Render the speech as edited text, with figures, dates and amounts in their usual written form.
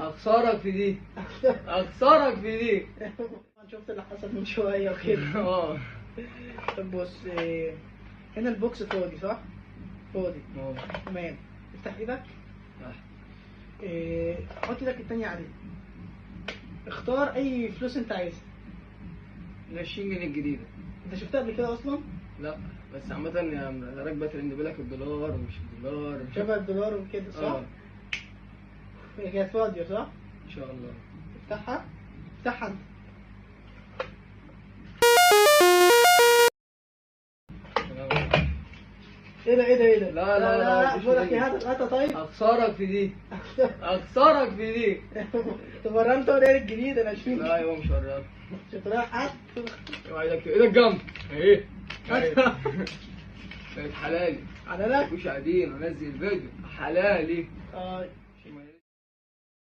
اخسرك في دي، اخسرك في دي. شفت اللي حصل من شوية وكده. اه. طب بص، هنا ال box فاضي صح؟ فاضي. اه. تمام، افتح ايدك. حط ايدك التانية عليه. اختار اي فلوس انت عايزها. ال 20 جنيه الجديدة. انت شفتها قبل كده اصلا؟ لا، بس عامة يا راكبة ترند، بالك الدولار ومش الدولار. شبه الدولار وكده صح؟ اه. هي كانت فاضية صح؟ ان شاء الله. افتحها، افتحها انت. ايه ده ايه ده ايه ده؟ لا لا لا لا، مفيش بقول لك مني. ايه، هات هاتها. طيب اخسرك في دي، اخسرك في دي. تمرنت ولا ايه الجديد؟ انا 20. لا يابا مش هوريك. شفت لها حد؟ اوعى ايدك، ايدك جنب اهي. بقت حلالي. حلالك؟ مش قاعدين انزل فيديو حلالي. اه.